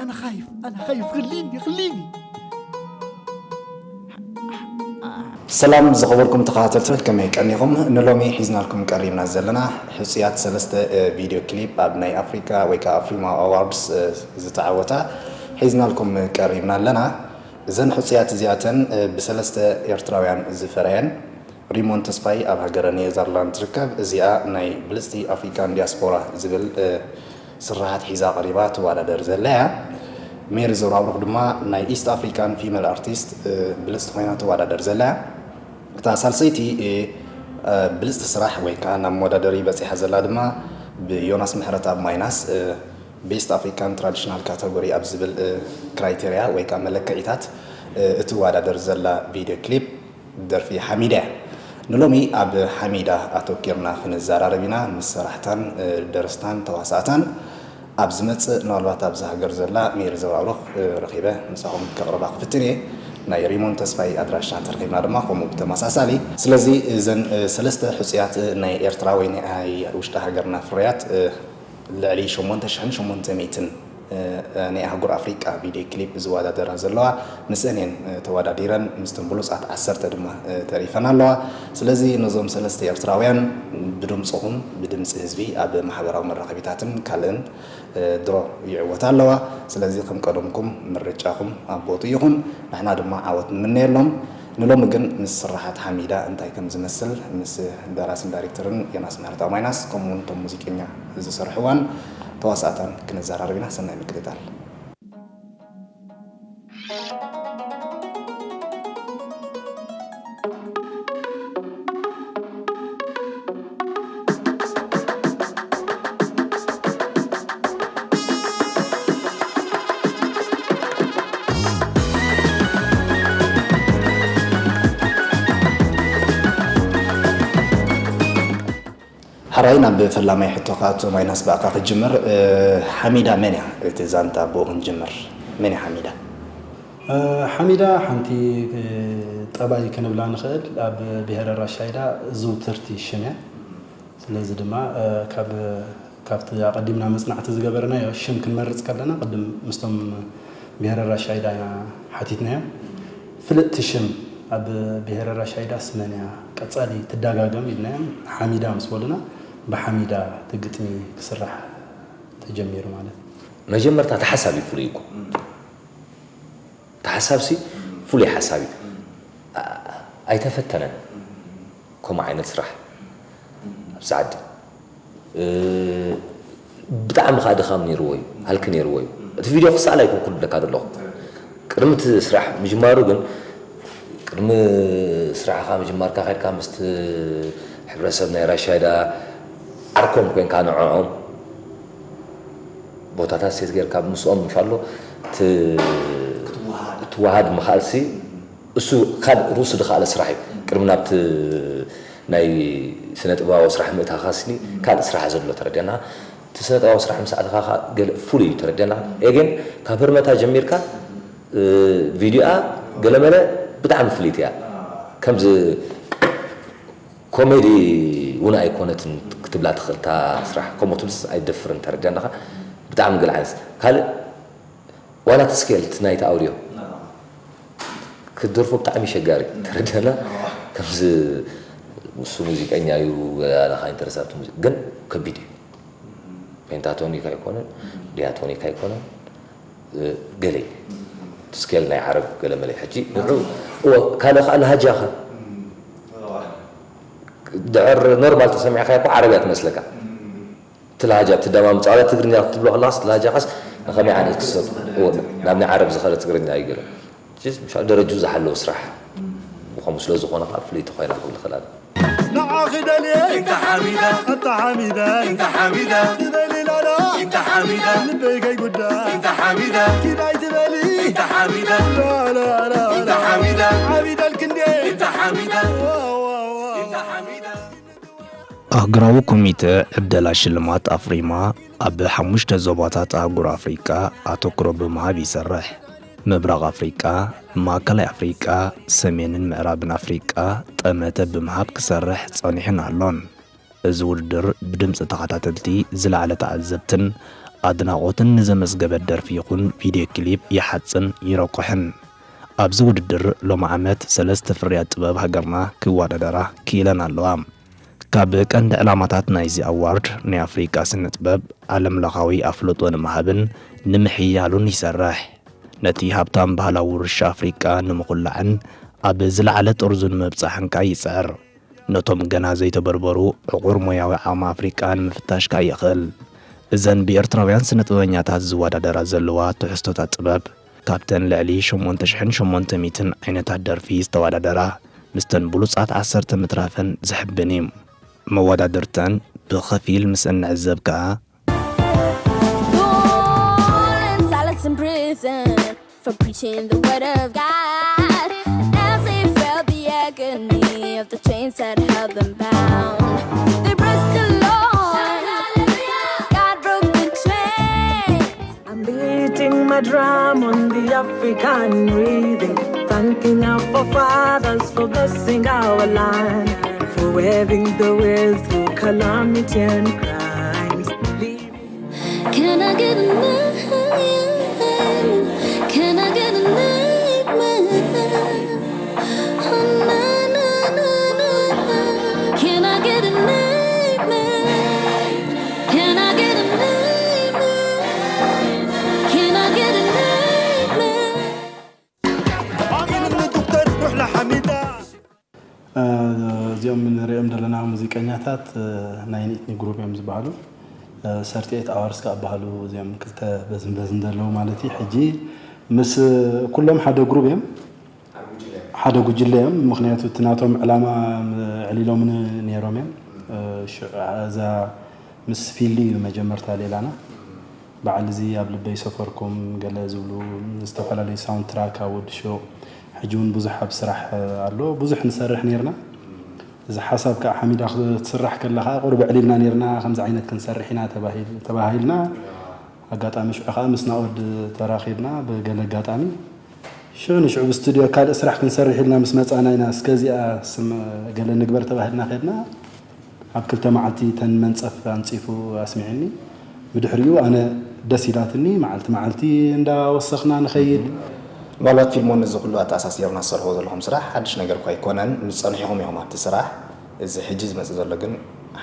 أنا خايف، أنا خايف، خليني، خليني. ሰላም ዝኸበርኩም ተኸታተልቲ፣ ከመይ ቀኒኹም? ንሎሚ ሒዝናልኩም ቀሪብና ዘለና ሕጹያት ሰለስተ፣ እ፣ ቪድዮ ክሊፕ ኣብ ናይ ኣፍሪካ ወይ ከዓ ኣፍሪማ ኣዋርድስ፣ እ፣ ዝተዓወታ ሒዝናልኩም ቀሪብና ኣለና። እዘን ሕጹያት እዚኣተን፣ እ፣ ብሰለስተ ኤርትራውያን ዝፈረየን ሪሞን ተስፋይ ኣብ ሃገረ ኔዘርላንድ ትርከብ። እዚኣ ናይ ብልጽቲ ኣፍሪካን ዲያስፖራ ዝብል፣ እ፣ ስርሓት ሒዛ ቀሪባ ትወዳደር ዘላ እያ። ሜሪ ዘውራብሩኽ ድማ ናይ ኢስት ኣፍሪካን ፊመል ኣርቲስት፣ እ፣ ብልጽቲ ኮይና ትወዳደር ዘላ እያ። እታ ሳልሰይቲ፣ እ፣ እ፣ ብልጽቲ ስራሕ ወይ ከዓ ናብ መወዳደሪ በጺሓ ዘላ ድማ ብዮናስ ምሕረተኣብ ማይናስ፣ እ፣ ቤስት ኣፍሪካን ትራዲሽናል ካተጎሪ ኣብ ዝብል፣ እ፣ ክራይቴርያ ወይ ከዓ መለክዒታት፣ እ፣ እትወዳደር ዘላ ቪድዮ ክሊፕ ደርፊ ሓሚዳ እያ። ንሎሚ ኣብ ሓሚዳ ኣተኪርና ክንዘራረብ ኢና። ምስ ሰራሕታን፣ እ፣ ደረስታን ተዋሳእታን ኣብ ዝመጽእ ምናልባት ኣብዚ ሃገር ዘላ ሜሪ ዘውራብሩኽ፣ እ፣ ረኺበ ምሳኹም ከቕርባ ክፍትን እየ። ናይ ሪሞን ተስፋይ ኣድራሻ እንተረኺብና ድማ ከምኡ ብተመሳሳሊ። ስለዚ እዘን፣ እ፣ ሰለስተ ሕጹያት፣ እ፣ ናይ ኤርትራ ወይ ናይ ውሽጢ ሃገርና ፍርያት፣ እ፣ ልዕሊ ሸሞንተ ሽሕን ሸሞንተ ሚእትን፣ እ፣ እ፣ ናይ ኣህጉር ኣፍሪቃ ቪድዮ ክሊፕ ዝወዳደራ ዘለዋ ምስአን እየን፣ እ፣ ተወዳዲረን ምስቶም ብሉጻት ዓሰርተ ድማ፣ እ፣ ተሪፈን ኣለዋ። ስለዚ ነዞም ሰለስተ ኤርትራውያን ብድምጽኹም፣ ብድምጺ ህዝቢ ኣብ ማሕበራዊ መራኸቢታትን ካልእን፣ እ፣ ድሮ ይዕወታ ኣለዋ። ስለዚ ከም ቀደምኩም ምርጫኹም ኣብ ቦትኡ ይኹን። ንሕና ድማ ዓወት ንምነየሎም። ንሎሚ ግን ምስ ስርሓት ሓሚዳ እንታይ ከም ዝመስል ምስ ደራስን ዳይሬክተርን ዮናስ ምሕረተኣብ ማይናስ ከምኡውን እቶም ሙዚቀኛ ዝሰርሕዋን ተዋሳእታን ክንዘራረብ ኢና። ሰናይ ምክትታል። ሓራይ ናብ ፈላማይ ሕቶኻ ኣቶ ማይናስ ብኣኻ ክጅምር። እ፣ ሓሚዳ መን እያ? እቲ ዛንታ ብኡ ክንጅምር። መን እያ ሓሚዳ? እ፣ ሓሚዳ ሓንቲ፣ እ፣ ጠባይ ክንብላ ንኽእል ኣብ ብሄረ ራሻይዳ ዝውትርቲ ሽም እያ። ስለዚ ድማ፣ እ፣ ካብ፣ ካብቲ ኣቐዲምና መጽናዕቲ ዝገበርናዮ ሽም ክንመርጽ ከለና ቅድም ምስቶም ብሄረ ራሻይዳ ኢና ሓቲትናዮም። ፍልጥቲ ሽም ኣብ ብሄረ ራሻይዳስ መን እያ? ቀጻሊ ትደጋገም ኢልናዮም። ሓሚዳ ምስ በሉና ብሓሚዳ እቲ ግጥሚ ክስራሕ ተጀሚሩ ማለት እዩ። መጀመርታ እቲ ሓሳብ እዩ ፍሉይ እኮ። እቲ ሓሳብሲ ፍሉይ ሓሳብ እዩ። ኣ-፣ ኣይተፈተነን ከምኡ ዓይነት ስራሕ ኣብዚ ዓዲ። እ፣ ብጣዕሚ ከዓ ድኻም ነይርዎ እዩ፣ ሃልኪ ነይርዎ እዩ። እቲ ቪድዮ ክሰኣል ኣይኮንኩን ዝብለካ ዘለኹ። ቅድሚ እቲ ስራሕ ምጅማሩ ግን፣ ቅድሚ ስራሕኻ ምጅማርካ ከድካ ምስቲ ሕብረተሰብ ናይ ራሻይዳ ዓርኮም ኮይንካ ንዕኦም ቦታታት ሴት ጌርካ ምስኦም ምሻሎ ት-፣ ክትወሃድ። ክትወሃድ ምኻልሲ እሱ ካልእ ርእሱ ዝኸኣለ ስራሕ እዩ። ቅድሚ ናብቲ ናይ ስነ ጥበባዊ ስራሕ ምእታኻ ስኒ ካልእ ስራሕ ዘሎ ተረድያና። እቲ ስነ ጥበባዊ ስራሕ ምስ ኣተኻ ኸኣ ገለ ፍሉይ እዩ ተረድያና። ኤጌን ካብ ህርመታ ጀሚርካ፣ እ፣ ቪድዮኣ ገለመለ ብጣዕሚ ፍልይቲ እያ። ከምዚ ኮሜዲ እውን ኣይኮነትን ክትብላ ትኽእል እታ ስራሕ። ከምኡ ትብልስ ኣይደፍርን ተረድያና። ብጣዕሚ ገለ ዓይነት ካልእ ዋላ እቲ ስኬል እቲ ናይቲ ኣውድዮ ክትደርፎ ብጣዕሚ ሸጋሪ ተረድያና። ከምዚ እሱ ሙዚቀኛ እዩ፣ ኣነ ከዓ ኢንተረስት ኣብቲ ሙዚ-፣ ግን ከቢድ እዩ። ፔንታቶኒክ ኣይኮነን፣ ዲያቶኒክ ኣይኮነን፣ እ፣ ገለ እዩ። እቲ ስኬል ናይ ዓረብ ገለ መለ። ሕጂ ንዑ፣ እወ፣ ካልእ ከዓ ለሃጃኻ። ድሕር ኖርማል ተሰሚዕካ እኮ ዓረብ እያ ትመስለካ። ትላሃጃ ትደማምፅ፣ ኣብ ትግርኛ ክትብሎ ከለኻስ ትላሃጃኻስ ንኸመይ ዓይነት ክሰብ፣ እዎ፣ ናብ ናይ ዓረብ ዝኸደ ትግርኛ እዩ ገለ። ሕጂ ምሻ ደረጅኡ ዝሓለወ ስራሕ ብኸምኡ ስለ ዝኾነ ከዓ ፍልይቲ ኮይና ክብል ይኽእል ኣነ። ንዓኺ ደልየ እንተ ሓሚዳ፣ እንተ ሓሚዳ፣ እንተ ሓሚዳ፣ ትበሊ ላላ፣ እንተ ሓሚዳ፣ ልበይ ከይጉዳ፣ እንተ ሓሚዳ፣ ኪዳይ ትበሊ፣ እንተ ሓሚዳ፣ ላላላ፣ እንተ ሓሚዳ፣ ዓቢደልክ እንዴ፣ እንተ ሓሚዳ፣ ዋ፣ ዋ፣ ዋ፣ ዋ። እንተ ሓሚዳ። ኣህጉራዊ ኮሚተ ዕደላ ሽልማት ኣፍሪማ ኣብ ሓሙሽተ ዞባታት ኣህጉር ኣፍሪቃ ኣተኩሮ ብምሃብ ይሰርሕ። ምብራቕ ኣፍሪቃ፣ ማእከላይ ኣፍሪቃ፣ ሰሜንን ምዕራብን ኣፍሪቃ ጠመተ ብምሃብ ክሰርሕ ጸኒሑን ኣሎን። እዚ ውድድር ብድምጺ ተኸታተልቲ ዝለዓለ ተዓዘብትን ኣድናቖትን ንዘመዝገበት ደርፊ ይኹን ቪድዮ ክሊፕ ይሓጽን ይረቁሕን። ኣብዚ ውድድር ሎሚ ዓመት ሰለስተ ፍርያት ጥበብ ሃገርና ክወዳደራ ክኢለን ኣለዋ። ካብ ቀንዲ ዕላማታት ናይዚ ኣዋርድ ናይ ኣፍሪቃ ስነ ጥበብ ዓለምለኻዊ ኣፍልጦ ንምሃብን ንምሕያሉን ይሰርሕ። ነቲ ሃብታም ባህላዊ ውርሻ ኣፍሪቃ ንምኹላዕን ኣብ ዝለዓለ ጥርዙ ንምብጻሕን ከኣ ይጽዕር። ነቶም ገና ዘይተበርበሩ ዕቑር ሞያዊ ዓቕሚ ኣፍሪቃ ንምፍታሽ ከኣ የኽእል። እዘን ብኤርትራውያን ስነ ጥበበኛታት ዝወዳደራ ዘለዋ ትሕዝቶታት ጥበብ፣ ካብተን ልዕሊ ሸሞንተ ሽሕን ሸሞንተ ሚእትን ዓይነታት ደርፊ ዝተወዳደራ፣ ምስተን ብሉጻት ዓሰርተ ምትራፈን ዘሕብን እዩ። መወዳድርተን ብኸፊል ምስ እንዕዘብ ከኣ፣ Born in silence in prison for preaching the word of God. As they felt the agony of the chains that held them bound, they praised the Lord. God broke the chains. I'm beating my drum on the African rhythm, thanking our forefathers for blessing our land, for waving the way through calamity and crimes. Can I get a name? Can I get a name? Oh, na, na, na, na, na. Can I get a name? Can I get a name? Can I get a name? ኢልኒ ዶክተር ሩሕ ለሓሚዳ እዚኦም ንሪኦም ዘለና ሙዚቀኛታት ናይን ኢትኒ ግሩፕ እዮም ዝበሃሉ። ሰርቲኤት ኣዋርስ ከዓ በሃሉ እዚኦም ክልተ በዝን በዝን ዘለዉ ማለት እዩ። ሕጂ ምስ ኩሎም ሓደ ግሩፕ እዮም፣ ሓደ ጉጅለ እዮም። ምክንያቱ እቲ ናቶም ዕላማ ዕሊሎምኒ ነይሮም እዮም። ሽዑ እዛ ምስ ፊሊ እዩ መጀመርታ ሌላና። በዓል እዚ ኣብ ልበይ ሰፈርኩም ገለ ዝብሉ ዝተፈላለዩ ሳውንድ ትራክ ኣብ ወዲ ሾው ሕጂ እውን ብዙሕ ኣብ ስራሕ ኣሎ። ብዙሕ ንሰርሕ ነይርና። እዚ ሓሳብ ከዓ ሓሚዳ ክትስራሕ ከላ ከዓ ቁሩብ ኣዕሊልና ነይርና። ከምዚ ዓይነት ክንሰርሕ ኢና ተባሂል- ተባሂልና። ኣጋጣሚ ሽዑ ከዓ ምስ ናኦድ ተራኺብና ብገለ ኣጋጣሚ። ሽዑ ንሽዑ ብስቱድዮ ካልእ ስራሕ ክንሰርሕ ኢልና ምስ መፃና ኢና እስከ እዚኣ ስም ገለ ንግበር ተባሂልና ከድና። ኣብ ክልተ መዓልቲ ተን መንፀፍ ኣንፂፉ ኣስሚዕኒ። ብድሕሪኡ ኣነ ደስ ኢላትኒ። መዓልቲ መዓልቲ እንዳወሰኽና ንኸይድ። ምናልባት ፊልሞን ነዚ ኩሉ ኣተኣሳሲርና ዝሰርሕዎ ዘለኹም ስራሕ ሓድሽ ነገር እኳ ኣይኮነን። ምስ ጸንሒኹም ኢኹም ኣብቲ ስራሕ። እዚ ሕጂ ዝመጽእ ዘሎ ግን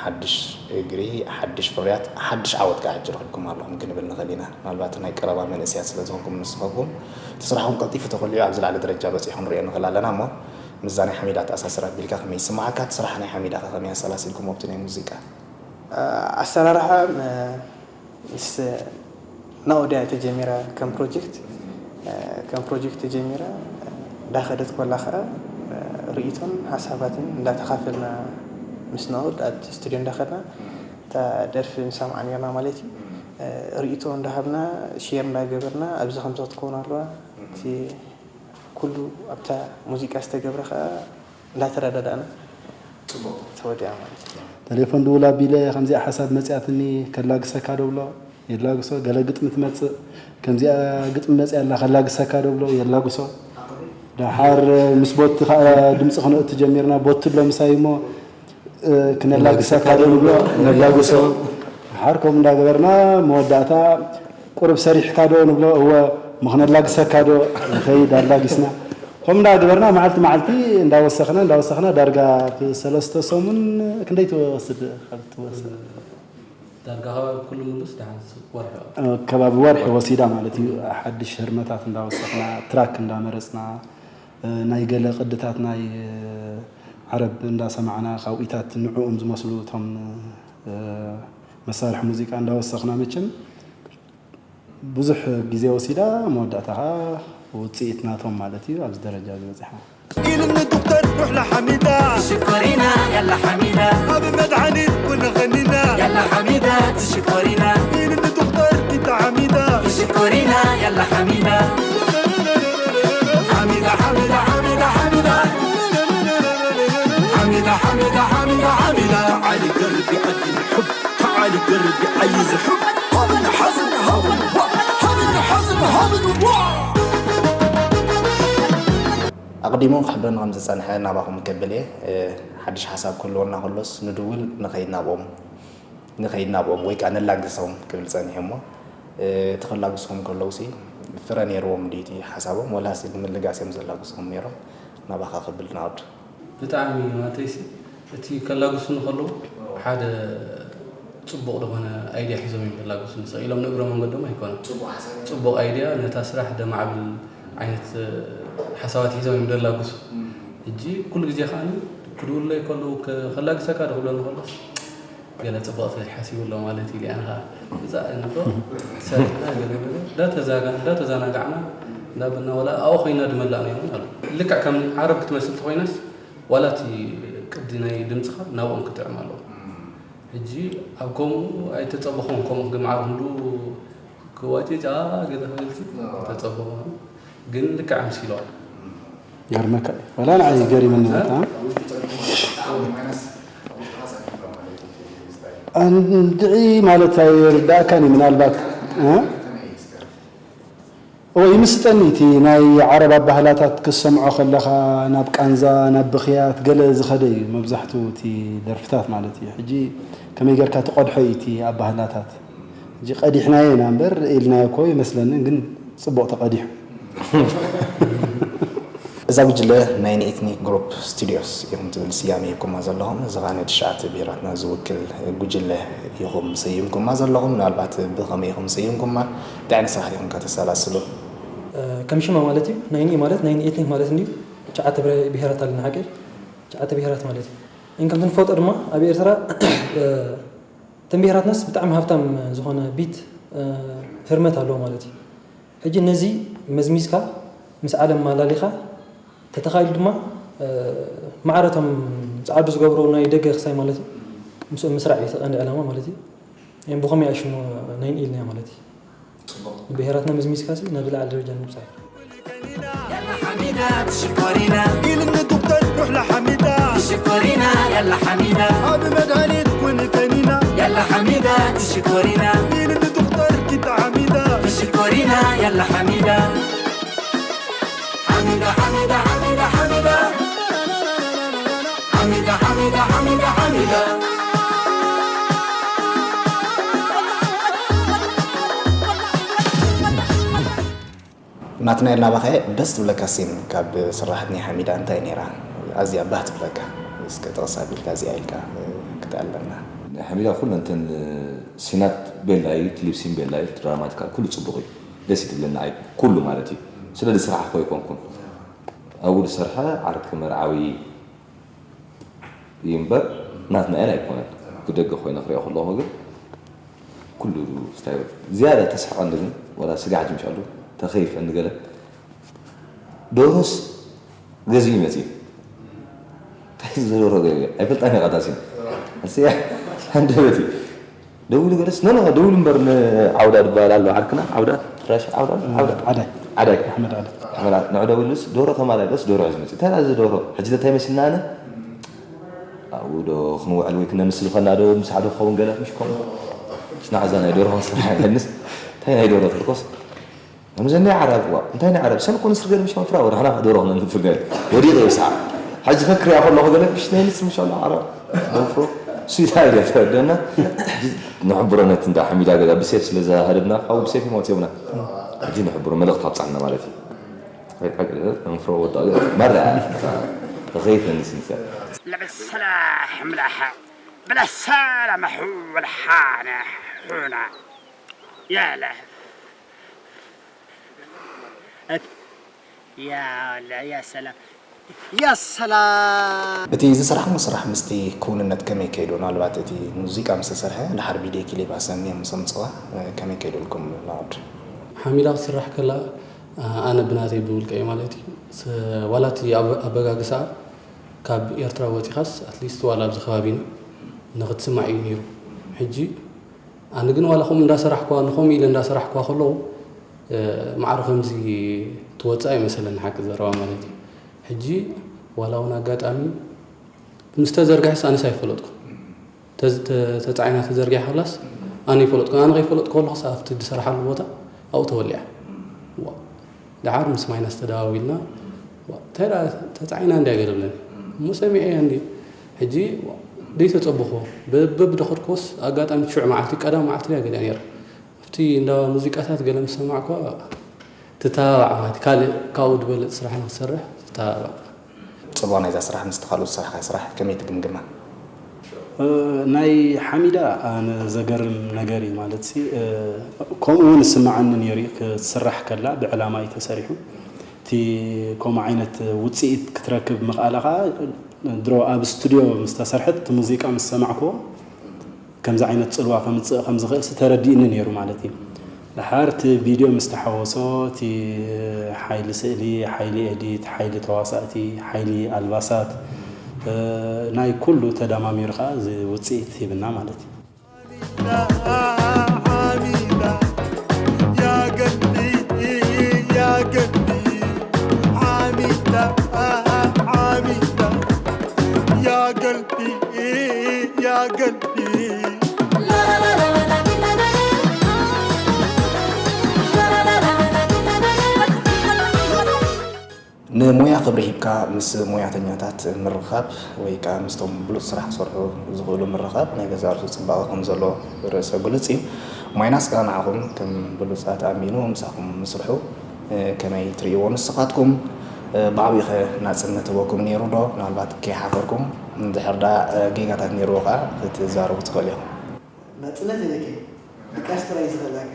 ሓድሽ እግሪ፣ ሓድሽ ፍርያት፣ ሓድሽ ዓወት ከኣ ሕጂ ረኺብኩም ኣለኹም ክንብል ንኽእል ኢና። ምናልባት ናይ ቀረባ መንእሰያት ስለ ዝኾንኩም ንስኹም እቲ ስራሕኩም ቀልጢፉ ተኾሊዑ ኣብ ዝለዓለ ደረጃ በጺሑ ክንሪኦ ንኽእል ኣለና እሞ ምስዛ ናይ ሓሚዳ ኣተኣሳስራ ኣቢልካ ከመይ ይስምዓካ? እቲ ስራሕ ናይ ሓሚዳ ከ ከመይ ኣሰላሲልኩሞ ኣብቲ ናይ ሙዚቃ? ኣሰራርሓ ምስ ናኦድ እያ ተጀሚራ ከም ፕሮጀክት ከም ፕሮጀክት ተጀሚራ እንዳኸደት ኮላ ከዓ ርእይቶን ሓሳባትን እንዳተኻፈልና ምስ ናኦድ ኣብቲ ስቱድዮ እንዳኸድና እታ ደርፊ ንሰምዓ ነርና ማለት እዩ። ርእይቶ እንዳሃብና ሼር እንዳገበርና ኣብዚ ከምዚ ክትከውን ኣለዋ እቲ ኩሉ ኣብታ ሙዚቃ ዝተገብረ ከዓ እንዳተረዳዳእና ተወዲኣ ማለት እዩ። ቴሌፎን ድውል ኣቢለ ከምዚኣ ሓሳብ መፅያትኒ ከላግሰካ ዶ ብሎ የላግሶ፣ ገለ ግጥሚ ትመፅእ ከምዚኣ ግጥሚ መፅያ ኣላ ከላግሰካ ዶ ብሎ የላግሶ። ደሓር ምስ ቦቲ ከዓ ድምፂ ክነእቱ ጀሚርና። ቦቲ ኣሎ ምሳይ እሞ ክነላግሰካ ዶ ንብሎ ነላግሶ። ደሓር ከምኡ እንዳገበርና መወዳእታ ቁሩብ ሰሪሕካ ዶ ንብሎ እወ ምኽነላግሰካ ዶ ንኸይድ ኣላጊስና። ከምኡ እንዳገበርና መዓልቲ መዓልቲ እንዳወሰኽና እንዳወሰኽና ዳርጋ ሰለስተ ሰሙን ክንደይ ትወስድ ካብ ትወስድ? ዳርጋ ከባቢ ኩሉ ምሉስ ደሓን ወርሒ ከባቢ ወርሒ ወሲዳ ማለት እዩ። ሓድሽ ህርመታት እንዳወሰኽና ትራክ እንዳመረፅና ናይ ገለ ቅድታት ናይ ዓረብ እንዳሰማዕና ካብኢታት ንዕኦም ዝመስሉ እቶም መሳርሒ ሙዚቃ እንዳወሰኽና መቸም ብዙሕ ግዜ ወሲዳ መወዳእታ ከዓ ውፅኢት ናቶም ማለት እዩ ኣብዚ ደረጃ ዝበፅሓ። ኢልኒ ዶክተር ሩሕ ለሓሚዳ ሽኮሪና ያላ ሓሚዳ ኣብ መድሓኒት ኩንኸኒና ያላ ሓሚዳ ትሽኮሪና ኢልኒ ዶክተር ኪታ ሓሚዳ ሽኮሪና ያላ ሓሚዳ ሓሚዳ ሓሚዳ ሓሚዳ ሓሚዳ ሓሚዳ ሓሚዳ ሓሚዳ ሓሚዳ ተዓሊ ገርቢ ዓዲ ሕብ ተዓሊ ገርቢ ዓይ ዝሕብ ሃብን ሓዝን ሃብን ዋ ሃብን ሓዝን ሃብን ዋ ኣቕዲሙ ክሕብረኒ ከም ዝጸንሐ ናባኹም ከብል እየ። ሓድሽ ሓሳብ ክህልወና ከሎስ ንድውል ንኸይድ ናብኦም ንኸይድ ናብኦም ወይ ከኣ ነላግሶም ክብል ጸኒሐ እሞ እቲ ከላግስኹም ከለውሲ ፍረ ነይርዎም ድዩ እቲ ሓሳቦም፣ ወላሲ ንምልጋስ እዮም ዘላግስኹም ነይሮም? ናባኻ ክብል ናወድ። ብጣዕሚ ማተይሲ እቲ ከላግሱኒ ከለዉ ሓደ ፅቡቕ ዝኾነ ኣይድያ ሒዞም እዮም ዘላግሱኒ። ሰቕ ኢሎም ንእግረ መንገዶም ኣይኮነን። ፅቡቕ ኣይድያ ነታ ስራሕ ደማዕብል ዓይነት ሓሳባት ሒዞም እዮም ዘላግሱ። ሕጂ ኩሉ ግዜ ከዓ ክድውለይ ከለዉ ከላግሰካ ዶ ክብለኒ ከሎስ ገለ ጽቡቕ ስለ ሓሲቡ ኣሎ ማለት እዩ። ሊኣና ኸዓ ብጻእ እንዶ ሰሪሕና ገለ ገለ እንዳተዛጋ እንዳተዛናጋዕና እንዳበልና ወላ ኣብኡ ኮይና ድመላእና ይኸውን ኣሎ። ልክዕ ከም ዓረብ ክትመስል ተኾይናስ ዋላ እቲ ቅዲ ናይ ድምጽኻ ናብኦም ክጥዕም ኣለዎ። ሕጂ ኣብ ከምኡ ኣይተጸበኹን ከምኡ ክግምዓር ክንዱ ክዋጭጫ ገለ ክብልሲ ኣይተጸበኹን ግን ልክዕ ኣምሲልዋ። ገርመካ እዩ። ወላ ንዓይ ገሪምኒ በጣም። እንድዒ ማለት ኣይርዳእካን እዩ ምናልባት እ? እወ ይምስጠኒ እቲ ናይ ዓረብ ኣባህላታት ክሰምዖ ከለኻ ናብ ቃንዛ ናብ ብኽያት ገለ ዝኸደ እዩ መብዛሕትኡ እቲ ደርፍታት ማለት እዩ። ሕጂ ከመይ ጌርካ ትቐድሖ እዩ እቲ ኣባህላታት። ሕጂ ቀዲሕናዮ ኢና እምበር ኢልናዮ እኮ ይመስለኒ ግን ጽቡቕ ተቐዲሑ። እዛ ጉጅለ ናይን ኤትኒክ ግሩፕ ስቱድዮስ ኢኹም ትብል ስያሜ ሂብኩማ ዘለኹም። እዚ ኸኣ ንትሽዓተ ብሄራትና ዝውክል ጉጅለ ኢኹም ሰይምኩማ ዘለኹም። ምናልባት ብኸመይ ኢኹም ሰይምኩማ? እንታይ ዓይነት ስራሕ ኢኹም ከተሰላስሉ? ከም ሽማ ማለት እዩ። ናይን ማለት ናይን ኤትኒክ ማለት እንድዩ። ትሽዓተ ብሄራት ኣለና ሓቂ ትሽዓተ ብሄራት ማለት እዩ። እን ከምቲ ንፈልጦ ድማ ኣብ ኤርትራ እተን ብሄራትናስ ብጣዕሚ ሃብታም ዝኾነ ቢት ህርመት ኣለዎ ማለት እዩ። ሕጂ ነዚ መዝሚዝካ ምስ ዓለም ማላሊኻ ተተኻኢሉ ድማ ማዕረ እቶም ፃዓዱ ዝገብሩ ናይ ደገ ክሳይ ማለት እዩ ምስኦም ምስራዕ እዩ እቲ ቀንዲ ዕላማ ማለት እዩ። እም ብኸመይ ኣሽሙ ናይን ኢልናዮ ማለት እዩ። ብሄራትና መዝሚዝካሲ ናብ ዝለዓለ ደረጃ ንምብፃሕ እዩ። ኢልኒ ዶክተር ሩሕ ለሓሚዳ ሽኮሪና ያላ ሓሚዳ ኣብ መድሃኒት ኩኒ ከኒና ያላ ሓሚዳ ትሽኮሪና ኢልኒ ዶክተር ኪታ ሓሚዳ ትሽኮሪና ያላ ሓሚዳ ሓሚዳ ሓሚዳ ሓሚዳ ሓሚዳ ሓሚዳ ሓሚዳ ሓሚዳ ሓሚዳ ሓሚዳ ናትናኤል ናባኸ ደስ ትብለካ ሲን ካብ ስራሕት ናይ ሓሚዳ እንታይ ነይራ ኣዝያ ባህ ትብለካ? እስከ ጥቕስ ኣቢልካ እዚኣ ኢልካ ክትኣለና። ናይ ሓሚዳ ኩለን እተን ሲናት ቤላ እዩ፣ እቲ ሊፕሲን ቤላ እዩ፣ ድራማቲካል ኩሉ ጽቡቕ እዩ፣ ደስ እዩ ትብለኒ ኣይ ኩሉ ማለት እዩ። ስለ ዝስራሕኮ ኣይኮንኩን ኣብኡ ዝሰርሐ ዓርኪ መርዓዊ እዩ እምበር ናትናኤል ኣይኮነን። ብደገ ኮይነ ክሪኦ ከለኹ ግን ኩሉ ስታይል ዝያዳ ተስሕቐኒ ግን ወላ ስጋዕ ጅምሻሉ ተኸይፈኒ ገለ ደርሆስ ገዚኡ መፂኡ እንታይ ዝደርሆ ገ ኣይፈልጣን እየ ቀዳሲ እስያ ሃንደበት እዩ ደዊሉ ገለስ ኖ ኖ ደዊሉ እምበር ንዓውዳ ዝበሃል ኣሎ ዓርክና ዓውዳ ራሽ ዓውዳ ዓውዳ ዓዳይ ዓዳይ ኣሕመድ ዓዳይ ኣሕመድ ንዑ ደዊሉስ ዶሮ ተማላልኦስ ዶሮ ሒዙ መፂኡ እንታይ እዚ ዶሮ ሕጂ እንታይ መሲልና ኣነ ኣብኡ ዶ ክንውዕል ወይ ክነምስል ኸና ዶ ምሳሕ ዶ ክኸውን ገለ ምሽ ከምኡ ሽናዕ እዛ ናይ ደርሆ ስራሕ የለንስ እንታይ ናይ ደርሆ ተርኮስ ከምዚ ናይ ዓረብ ዋ እንታይ ናይ ዓረብ ሰብ ኮነ ስርገል ምሽ መፍራ ወደ ሓና ደርሆ ነንፍር ገለ ወዲቕ ይብሳ ሕጂ ከክርያ ከለኹ ገለ ምሽ ናይ ንስ ምሽ ኣሎ ዓረብ መንፍሮ ሱይታ ኢለ ተወደና ንሕብሮ ነት እንዳ ሓሚዳ ገዛ ብሴፍ ስለ ዝሃደብና ካብኡ ብሴፍ ይመፅዮምና ሕጂ ንሕብሮ መልእኽቲ ኣብፃዕና ማለት እዩ ንፍሮ ወጣ መራ ተኸይፈ ንስንሰ لبسلا حملها بلا سلام حولها نحونا يا له يا له يا سلام يا سلام እቲ ዝሰራሕሞ ስራሕ ምስቲ ክውንነት ከመይ ከይዱ? ናልባት እቲ ሙዚቃ ምስ ተሰርሐ ድሓር ቪድዮ ክሊፕ ኣሰንዮም ምስ ኣምፅዋ ከመይ ከይዱልኩም ናወድ? ሓሚዳ ክትስራሕ ከላ ኣነ ብናተይ ብውልቀይ ማለት እዩ ዋላ እቲ ኣበጋግሳ ካብ ኤርትራ ወፂኻስ ኣትሊስት ዋላ ኣብዚ ከባቢና ንክትስማዕ እዩ ነይሩ ሕጂ ኣነ ግን ዋላ ከምኡ እንዳሰራሕኳ ንከምኡ ኢለ እንዳሰራሕኳ ከለዉ ማዕረ ከምዚ ትወፅእ ኣይመሰለኒ ሓቂ ዘረባ ማለት እዩ ሕጂ ዋላ እውን ኣጋጣሚ ምስ ተዘርግሐስ ኣነስ ኣይፈለጥኩ ተፃዒና ተዘርጊሐ ከላስ ኣነ ይፈለጥኩ ኣነ ከይፈለጥኩ ከለኩስ ኣብቲ ዝሰራሓሉ ቦታ ኣብኡ ተወሊዓ ደሓር ምስ ማይናስ ተደዋዊልና እንታይ ደኣ ተጻዒና እንድያ ገለ ብለኒ እሞ ሰሚዐያ እንድየ ሕጂ ደይተጸበኹዎ በብደኸድኩዎስ ኣጋጣሚ ትሽዑ መዓልቲ ቀዳም መዓልቲ ድያ ገሊኣ ነይራ ኣብቲ እቲ እንዳ ሙዚቃታት ገለ ምስ ሰማዕኳ ትተባባዕ ማለት ካልእ ካብኡ ዝበለፅ ስራሕ ንክሰርሕ ትተባባዕ። ፅልዋ ናይዛ ስራሕ ምስቲ ካልኦት ዝሰርሓ ስራሕ ከመይ ትግምግማ? ናይ ሓሚዳ ኣነ ዘገርም ነገር እዩ ማለት ሲ ከምኡ እውን ስምዓኒ ነይሩ እዩ ክትስራሕ ከላ ብዕላማ እዩ ተሰሪሑ እቲ ከምኡ ዓይነት ውፅኢት ክትረክብ ምኽኣላ ከዓ ድሮ ኣብ ስቱድዮ ምስ ተሰርሐት እቲ ሙዚቃ ምስ ሰማዕክዎ ከምዚ ዓይነት ፅልዋ ከምፅእ ከም ዝኽእል ሲ ተረዲእኒ ነይሩ ማለት እዩ። ድሓር እቲ ቪድዮ ምስ ተሓወሶ እቲ ሓይሊ ስእሊ፣ ሓይሊ ኤዲት፣ ሓይሊ ተዋሳእቲ፣ ሓይሊ ኣልባሳት ናይ ኩሉ ተደማሚሩ ከዓ እዚ ውፅኢት ሂብና ማለት እዩ። ንሞያ ክብሪ ሂብካ ምስ ሞያተኛታት ምርኻብ ወይ ከዓ ምስቶም ብሉፅ ስራሕ ክሰርሑ ዝኽእሉ ምርኻብ ናይ ገዛ ርእሱ ፅባቐ ከም ዘሎ ርእሰ ግሉፅ እዩ። ማይናስ ከዓ ንዓኹም ከም ብሉፃት ኣሚኑ ምሳኹም ምስርሑ ከመይ ትርእይዎ ንስኻትኩም? ብዓብይኸ ናፅነት ህበኩም ነይሩ ዶ? ምናልባት ከይሓፈርኩም እንድሕር ዳ ጌጋታት ነይርዎ ከዓ ክትዛረቡ ትኽእሉ ኢኹም። ናፅነት የለኪ ድቃስ ጥራይ ዝኸላከ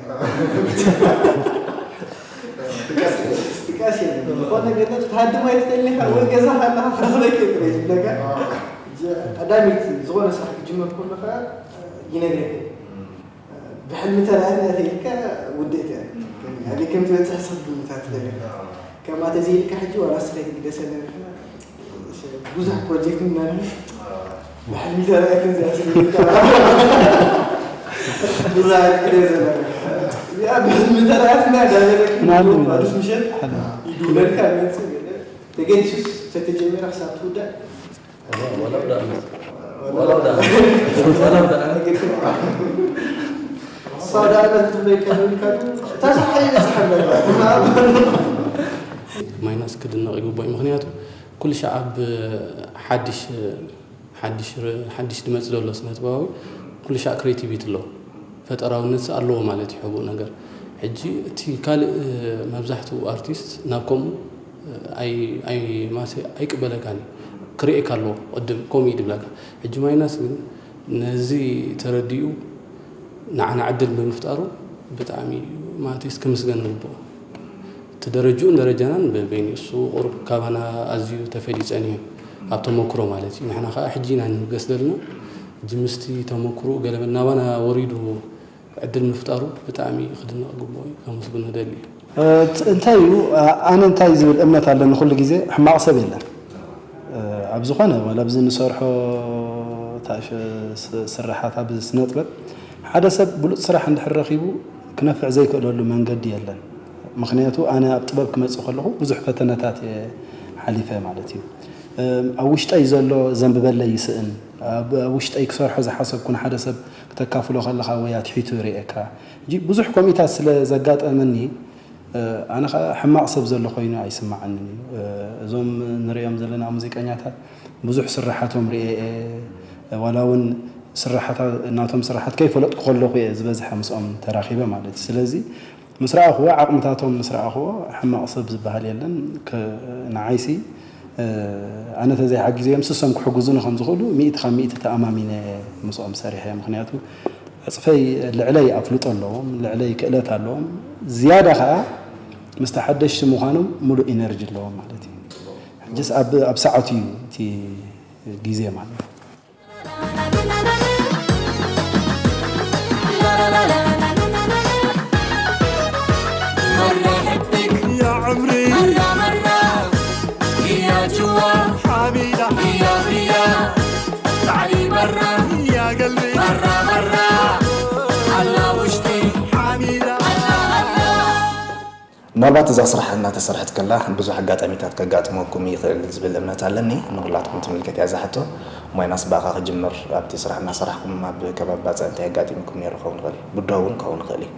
ድቃስ የለን ዝኾነ ገለ ክትሃድም ኣይትኽእል ኢኻ ወይ ገዛ ካለካ ክረኽበኪ ጥራይ ዝብለካ ቀዳሚት ዝኾነ ስራሕ ክጅመር ከሎ ከዓ ይነግረካ ብሕልሚ ተረኣትና ተይልካ ውድእት እያ ኣበይ ከም ትበፅሕ ስኽግምታ ትኽእል ኢኻ ከምኣ ተዘይልካ ሕጂ ዋላ ስኻ ይትግደሰ ነርካ ብዙሕ ፕሮጀክት ምናምን ብሕልሚ ተረኣየትን እዚኣ ስለ ብዙሕ ግደ ዘለ እዚኣ ብሕልሚ ተረኣየትና ዳበለክ ማንም ባሉስ ምሸት ይድውለልካ ይመፅእ ገለ ተገዲሱስ ተተጀመረ ክሳብ ትውዳእ ወላ ብዳ ዓመት ወላ ብዳ ዓመት ወላ ብዳ ዓመት ሳውዲ ዓመት ትበይ ከበልካ ታሳሓይ ይበፅሕ ኣለካ ማይናስ ክድነቕ ይግባእ ምክንያቱ ኩሉ ሻዕ ኣብ ሓድሽ ሓድሽ ዝመፅእ ዘሎ ስነጥበባዊ ኩሉ ሻዕ ክሬቲቪቲ ኣለዎ ፈጠራውነት ኣለዎ ማለት እዩ ሕቡእ ነገር ሕጂ እቲ ካልእ መብዛሕትኡ ኣርቲስት ናብ ከምኡ ኣይቅበለካን እዩ ክርእየካ ኣለዎ ቅድም ከምኡ እዩ ድብለካ ሕጂ ማይናስ ግን ነዚ ተረዲኡ ንዓና ዕድል ብምፍጣሩ ብጣዕሚ ማቴስ ክምስገን ይግብኦ እቲ ደረጅኡን ደረጃናን በበይኑ እሱ ቁሩብ ካባና ኣዝዩ ተፈልዩ ጸኒሑ ኣብ ተመክሮ ማለት እዩ ንሕና ከዓ ሕጂ ኢና ንብገስ ዘለና ሕጂ ምስቲ ተመክርኡ ገለ ናባና ወሪዱ ዕድል ምፍጣሩ ብጣዕሚ ክድነቕ ይግብኦ እዩ ከመስግኖ እደሊ እዩ። እንታይ እዩ ኣነ እንታይ ዝብል እምነት ኣለኒ ኩሉ ግዜ ሕማቕ ሰብ የለን ኣብ ዝኾነ ዋላ ኣብዚ ንሰርሖ ስራሓት ኣብ ስነጥበብ ሓደ ሰብ ብሉፅ ስራሕ እንድሕር ረኺቡ ክነፍዕ ዘይክእለሉ መንገዲ የለን ምኽንያቱ ኣነ ኣብ ጥበብ ክመፅእ ከለኹ ብዙሕ ፈተነታት እየ ሓሊፈ ማለት እዩ ኣብ ውሽጠይ ዘሎ ዘንብበለይ ይስእን ኣብ ውሽጠይ ክሰርሖ ዝሓሰብኩ ንሓደ ሰብ ክተካፍሎ ከለኻ ወይ ኣትሒቱ ይርእየካ ብዙሕ ከምኡታት ስለ ዘጋጠመኒ ኣነ ከዓ ሕማቕ ሰብ ዘሎ ኮይኑ ኣይስማዓንን እዩ እዞም ንሪኦም ዘለና ሙዚቀኛታት ብዙሕ ስራሓቶም ርኤ ዋላ እውን ስራሓታ ናቶም ስራሓት ከይፈለጥኩ ከለኹ እየ ዝበዝሐ ምስኦም ተራኺበ ማለት እዩ ስለዚ ምስ ረኣኽዎ ዓቕምታቶም ምስ ረኣኽዎ ሕማቕ ሰብ ዝበሃል የለን ንዓይሲ ኣነ ተዘይሓጊዘዮም ስሶም ክሕግዙኒ ከም ዝኽእሉ ሚእቲ ካብ ሚእቲ ተኣማሚነ ምስኦም ሰሪሐ ምክንያቱ ዕፅፈይ ልዕለይ ኣፍልጦ ኣለዎም ልዕለይ ክእለት ኣለዎም ዝያዳ ከዓ ምስቲ ሓደሽቲ ምዃኖም ሙሉእ ኢነርጂ ኣለዎም ማለት እዩ ሕጅስ ኣብ ሰዓቱ እዩ እቲ ግዜ ማለት ምናልባት እዛ ስራሕ እናተሰርሐት ከላ ብዙሕ ኣጋጣሚታት ከጋጥመኩም ይኽእል ዝብል እምነት ኣለኒ ንኩላትኩም ትምልከት እያ እዛ ሕቶ ሞይናስ ብኣኻ ክጅምር ኣብቲ ስራሕ እናሰራሕኩም ኣብ ከባቢ ባፅዕ እንታይ ኣጋጢምኩም ነይሩ ክኸውን ይኽእል ብድሆ እውን ክኸውን ይኽእል እዩ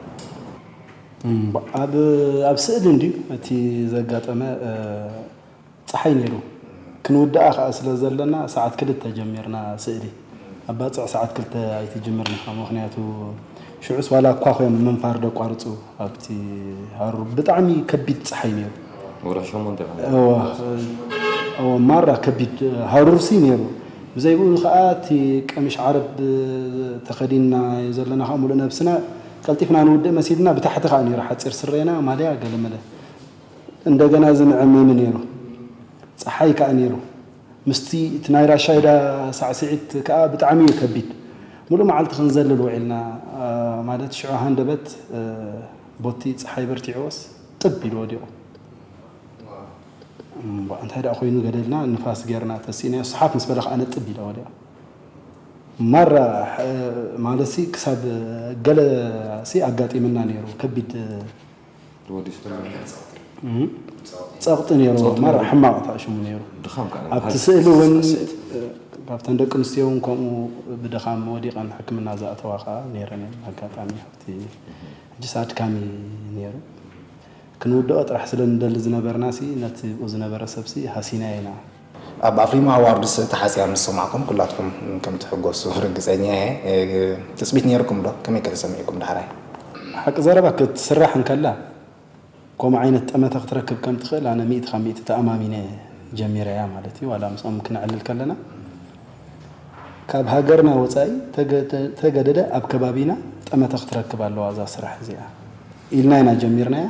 ኣብ ስእሊ እንድዩ እቲ ዘጋጠመ ፀሓይ ነይሩ ክንውድኣ ከዓ ስለ ዘለና ሰዓት ክልተ ጀሚርና ስእሊ ኣብ ባፅዕ ሰዓት ክልተ ኣይትጅምርን ኢኻ ምክንያቱ ሽዑስ ዋላ እኳ ኮይኖም ምንፋር ደቋርጹ ኣብቲ ሃሩር ብጣዕሚ ከቢድ ጸሓይ ነይሩ። ወርሒ ሸሞንተ ይኾን? እወ፣ እወ፣ ማራ ከቢድ ሃሩር ሲ ነይሩ። ብዘይ ብኡ ኸኣ እቲ ቀሚሽ ዓረብ ተኸዲንና ዘለና ኸኣ ሙሉእ ነብስና ቀልጢፍና ንውድእ መሲልና ብታሕቲ ኸኣ ነይሩ ሓጺር ስረና ማልያ ገለመለ። እንደገና እዚ መዐመሚ ነይሩ። ጸሓይ ከኣ ነይሩ። ምስቲ እቲ ናይ ራሻይዳ ሳዕስዒት ከኣ ብጣዕሚ እዩ ከቢድ። ሙሉእ መዓልቲ ክንዘልል ውዒልና፣ አ፣ ማለት ሽዑ ሃንደበት፣ እ፣ ቦቲ ጸሓይ በርቲዕዎስ ጥብ ኢሉ ወዲቑ። እምቧ፣ እንታይ ደኣ ኮይኑ ገደልና ንፋስ ጌርና ተሲእናዮ። ሰሓት ምስ በለ ከኣ ነጥብ ኢላ ወዲቓ። ማራ፣ ሐ-፣ ማለትሲ ክሳብ ገለ ሲ ኣጋጢምና ነይሩ። ከቢድ ወዲ ስተመ እም፣ ጸቕጢ ነይሩ። ጸቕጢ ማራ ነይሩ። ሕማቕ ታሽሙ ነይሩ። ድኻም ከኣ ኣብቲ ነይሩ። ስእሊ እውን፣ ስስዕት። ካብተን ደቂ ኣንስትዮ እውን ከምኡ ብድኻም ወዲቐን ሕክምና ዝኣተዋ ከኣ ነይረን እየን። ኣጋጣሚ ኣብቲ ሕጅስ ኣድካሚ ነይሩ። ክንውድኦ ጥራሕ ስለ ንደሊ ዝነበርና ሲ ነቲ ብኡ ዝነበረ ሰብ ሲ ሃሲና ኢና። ኣብ ኣፍሪማ ኣዋርድስ ተሓጽያ ምስ ሰማዕኩም ኩላትኩም ከም ትሕጎሱ ርግጸኛ እየ። ትጽቢት ነይርኩም ዶ? ከመይ ከ ተሰሚዕኩም ዳሕራይ? ሓቂ ዘረባ ክትስራሕ እንከላ ከምኡ ዓይነት ጠመተ ክትረክብ ከም ትኽእል ኣነ ሚእቲ ካብ ሚእቲ ተኣማሚነ ጀሚረያ ማለት እዩ። ዋላ ምስኦም ክነዕልል ከለና ካብ ሃገርና ወጻኢ ተገ-፣ ተገደደ ኣብ ከባቢና ጠመተ ክትረክብ ኣለዋ እዛ ስራሕ እዚኣ ኢልና ኢና ጀሚርናያ።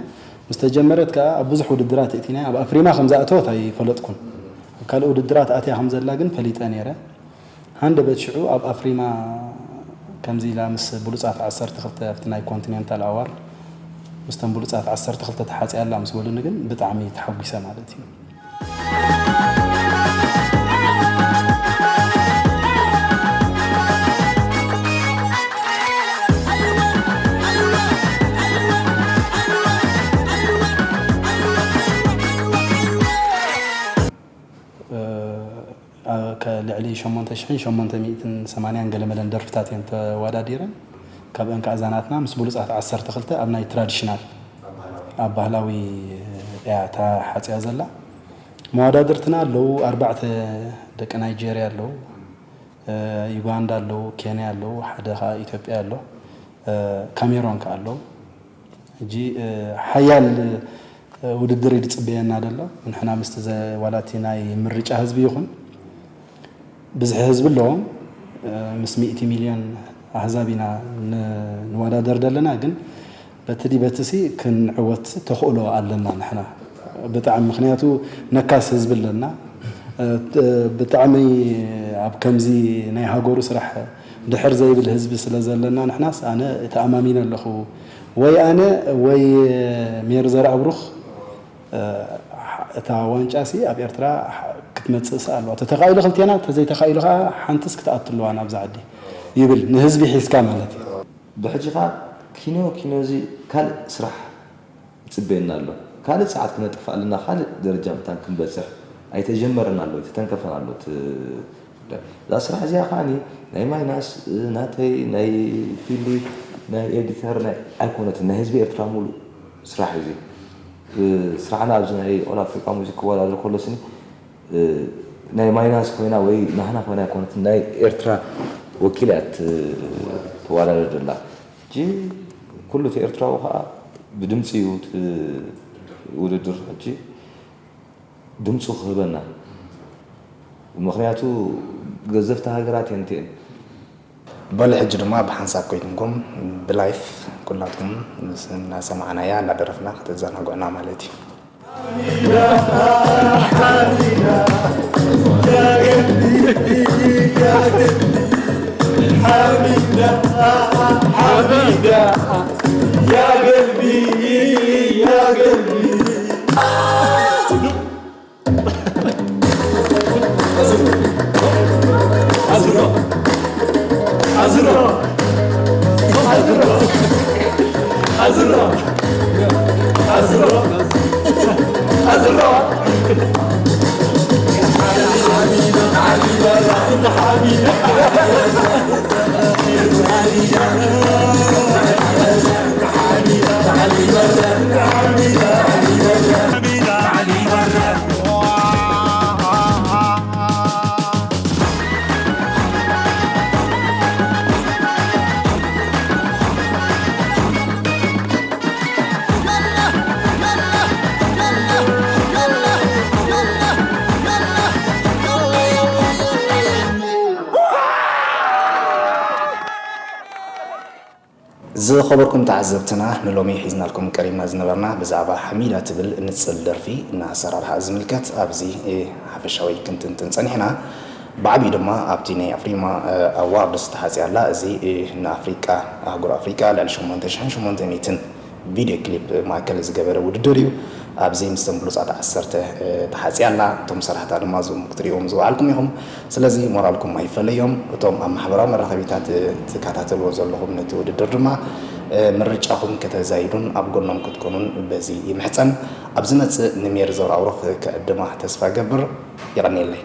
ምስ ተጀመረት ከኣ ኣብ ብዙሕ ውድድራት እቲናያ። ኣብ ኣፍሪማ ከም ዝኣተወት ኣይፈለጥኩን። ኣብ ካልእ ውድድራት ኣትያ ከም ዘላ ግን ፈሊጠ ነይረ። ሃንደበት ሽዑ ኣብ ኣፍሪማ ከምዚ ኢላ ምስ ብሉጻት ዓሰርተ ክልተ ኣብቲ ናይ ኮንቲኔንታል ኣዋርድ ምስቶም ብሉጻት ዓሰርተ ክልተ ተሓጽያ ኣላ ምስ በሉኒ ግን ብጣዕሚ ተሓጒሰ ማለት እዩ። እ፣ እ፣ ከ-፣ ልዕሊ ሸሞንተ ሽሕን ሸሞንተ ሚእትን ሰማንያን ገለ መለን ደርፍታት እየን ተወዳዲረን። ካብአን ከኣ እዛ ናትና ምስ ብሉጻት ዓሰርተ ክልተ ኣብ ናይ ትራዲሽናል፣ ኣብ ባህላዊ እያ ተሓጽያ ዘላ። መወዳድርትና ኣለዉ፣ ኣርባዕተ ደቂ ናይጄርያ ኣለዉ፣ እ፣ ዩጋንዳ ኣለዉ፣ ኬንያ ኣለዉ፣ ሓደ ከኣ ኢትዮጵያ ኣሎ፣ እ፣ ካሜሮን ከኣ ኣለዉ። ሕጂ፣ እ፣ ሓያል፣ እ፣ ውድድር እዩ ዝጽበየና ዘሎ። ንሕና ምስቲ ዘ-፣ ዋላ እቲ ናይ ምርጫ ህዝቢ ይኹን ብዝሒ ህዝቢ ኣለዎም። እ፣ ምስ ሚእቲ ሚልዮን ኣህዛብ ኢና ን-፣ ንወዳደር ዘለና፣ ግን በቲ ዲ በቲ ሲ ክንዕወት ተኽእሎ ኣለና ንሕና። ብጣዕሚ፣ ምኽንያቱ ነካስ ህዝቢ ኣለና። እ፣ ት-፣ ብጣዕሚ ኣብ ከምዚ ናይ ሃገሩ ስራሕ ድሕር ዘይብል ህዝቢ ስለ ዘለና ንሕናስ ኣነ ተኣማሚነ ኣለኹ። ወይ ኣነ ወይ ሜር ዘርኣብሩኽ፣ እ፣ እታ ዋንጫ ሲ ኣብ ኤርትራ ክትመጽእ ሲ ኣለዋ። ተተኻኢሉ ክልቴና፣ ተዘይተኻኢሉ ከኣ ሓንትስ ክትኣቱ ኣለዋ ናብዛ ዓዲ ይብል፣ ንህዝቢ ሒዝካ ማለት እዩ። ብሕጂ ከኣ ኪኖ፣ ኪኖ እዚ ካልእ ስራሕ ይጽበየና ኣሎ። ካልእ ጸዓት ክነጥፍእ ኣለና፣ ካልእ ደረጃ ምታን ክንበጽሕ ኣይተጀመረን ኣሎ፣ ኣይተተንከፈን ኣሎ እቲ ጉዳይ። እዛ ስራሕ እዚኣ ከኣኒ ናይ ማይናስ፣ ናተይ፣ ናይ ፊሊ፣ ናይ ኤዲተር፣ ናይ ኣይኮነትን፣ ናይ ህዝቢ ኤርትራ ሙሉእ ስራሕ እዩ እዚ። ስራሕና ኣብዚ ናይ ኦል ኣፍሪካ ሙዚክ ክወዳደር ከሎ ስኒ፣ እ፣ ናይ ማይናስ ኮይና ወይ ናህና ኮይና ኣይኮነትን፣ ናይ ኤርትራ ወኪል እያ ት-፣ ትወዳደር ዘላ። ሕጂ ኩሉ እቲ ኤርትራዊ ከዓ ብድምፂ እዩ እቲ ውድድር። ሕጂ ድምፁ ክህበና፣ ምኽንያቱ ገዘፍቲ ሃገራት እየን እቲአን። በሉ ሕጂ ድማ ብሓንሳብ ኮይንኩም ብላይፍ ኩላትኩም እናሰማዕናያ እናደረፍና ከተዘናግዑና ማለት እዩ። ዝኸበርኩም ተዓዘብትና፣ ንሎሚ ሒዝናልኩም ቀሪብና ዝነበርና ብዛዕባ ሓሚዳ ትብል ንጽል ደርፊ ንኣሰራርሓ ዝምልከት ኣብዚ ሓፈሻዊ ክንትንትን ጸኒሕና። ብዓብዩ ድማ ኣብቲ ናይ ኣፍሪማ ኣዋርድስ ተሓጽያ ኣላ። እዚ ንኣፍሪቃ፣ ኣህጉር ኣፍሪቃ ልዕሊ ሸሞንተ ሽሕን ሸሞንተ ሚእትን ቪድዮ ክሊፕ ማእከል ዝገበረ ውድድር እዩ። ኣብዚ ምስተን ብሉጻት ዓሰርተ ተሓጽያ ኣላ። እቶም ሰራሕታ ድማ እዞም ክትሪእዎም ዝወዓልኩም ኢኹም። ስለዚ ሞራልኩም ኣይፈለዮም። እቶም ኣብ ማሕበራዊ መራኸቢታት ትከታተልዎ ዘለኹም ነቲ ውድድር ድማ ምርጫኹም ከተዛይዱን ኣብ ጎኖም ክትኮኑን በዚ ይምሕጸን። ኣብ ዝመጽእ ንሜር ዘውራውሩኽ ክዕድማ ተስፋ ገብር። ይቐንየለይ።